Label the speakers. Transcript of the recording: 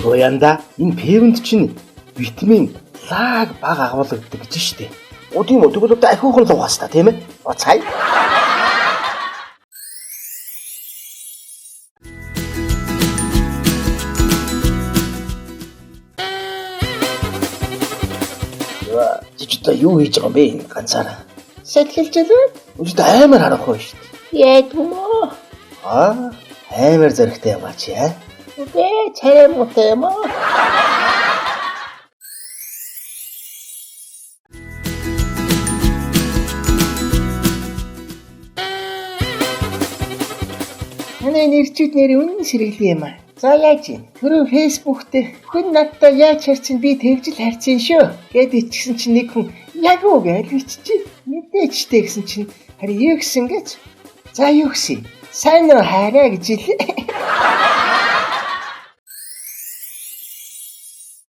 Speaker 1: Янда энэ пивэнд чинь витамин лаг баг агуулгадаг гэж штэ. Оо тийм үү? Тэгвэл одоо ахиухан л угаас та тийм ээ? Уцай. Чи ч одоо юу хийж байгаа юм бэ энэ ганцаараа?
Speaker 2: Сэтгэлж л
Speaker 1: Өчигдөр амар харахгүй шүү дээ.
Speaker 2: яадгүй мó.
Speaker 1: Аа, амар зэрэгтэй юм а чи аа.
Speaker 2: Үгүй царай муутай юм аа. Манай нэрчүүд нэр үнэн сэргэлэн юм аа. За яаж юм? Түрүү Facebook дээр хүн надтай яаж харьцсан би тэгж л харьцсан шүү гэд ичгсэн чинь нэг хүн яг уу гэж биччихэ. Мэдээч тэ гэсэн чинь харин юу гэсэн гэж. За юу гэсэн? Сайн уу хайраа гэж хэлээ.